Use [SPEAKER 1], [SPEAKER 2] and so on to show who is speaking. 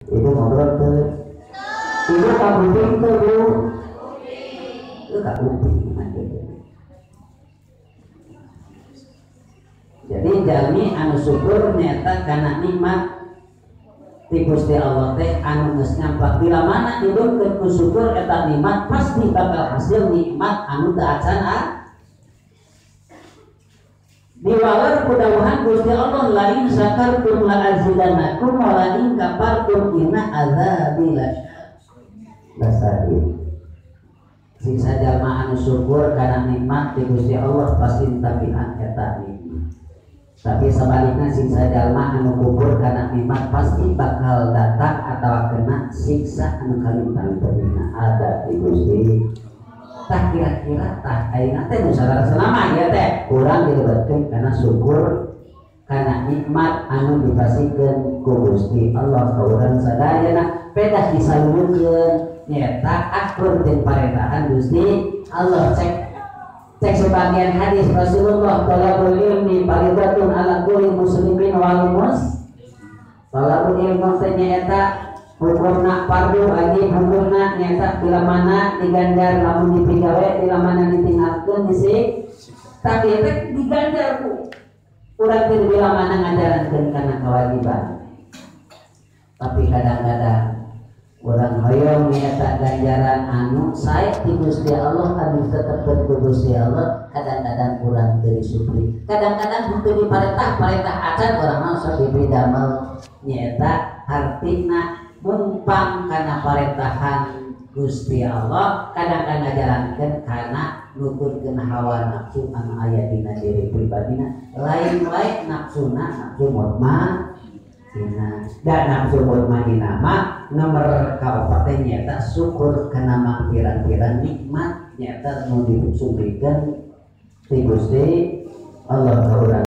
[SPEAKER 1] Ibu ngobrol teu? Ibu ka kuping teu, Bu? Itu ka kuping gitu. Jadi jalmi anu syukur nyata kana nikmat ti Gusti Allah teh anu geus nyampak. Bila mana didurkeun ku syukur eta nikmat, pasti bakal hasil nikmat anu teu acan ah. Diwaler ku dawuhan Gusti Allah, la in syakartum la azidannakum wa la in kafartum inna adzabi lasyadid. Siksa jalma anu syukur kana nikmat ti Gusti Allah pasti tabihan eta nikmat. Tapi sebaliknya, siksa jalma anu kufur kana nikmat pasti bakal datang atau kena siksa anu kalintang pedina ada di Gusti. Tah, kira-kira tah ayeuna teh nu salah ya teh urang dilebetkeun kana syukur kana nikmat anu dipasihkeun ku Gusti Allah ka urang sadayana, pedah disalurkeun nyata akur jeung parentahan Gusti Allah. Cek cek sebagian hadis Rasulullah, talabul ilmi faridatun ala kulli muslimin wal mus talabul ilmu teh nyaeta hukumna fardu wajib, hukumna nyata bila mana diganjar lamun dipigawe, bila mana ditinggalkeun disik. Tapi teh diganjar ku urang teh bila mana ngajarankeun kana kewajiban. Tapi kadang-kadang urang hoyong nyata ganjaran anu sae ti Gusti Allah, anu ditetepkeun ku Gusti Allah, kadang-kadang kurang teu disupli, kadang-kadang henteu diparentah parentah acan urang mah sok diberi damel. Nyata artina mumpang kana parentahan Gusti Allah, kadang-kadang ngajarankeun kana nuturkeun hawa nafsu anu aya dina diri pribadina. Lain wae nafsuna, nafsu mutmainah, dan nafsu mutmainah mah nomor kaopat teh nyata syukur kana mangpirang-pirang nikmat nyata nu disumbrikeun ti Gusti Allah ka urang.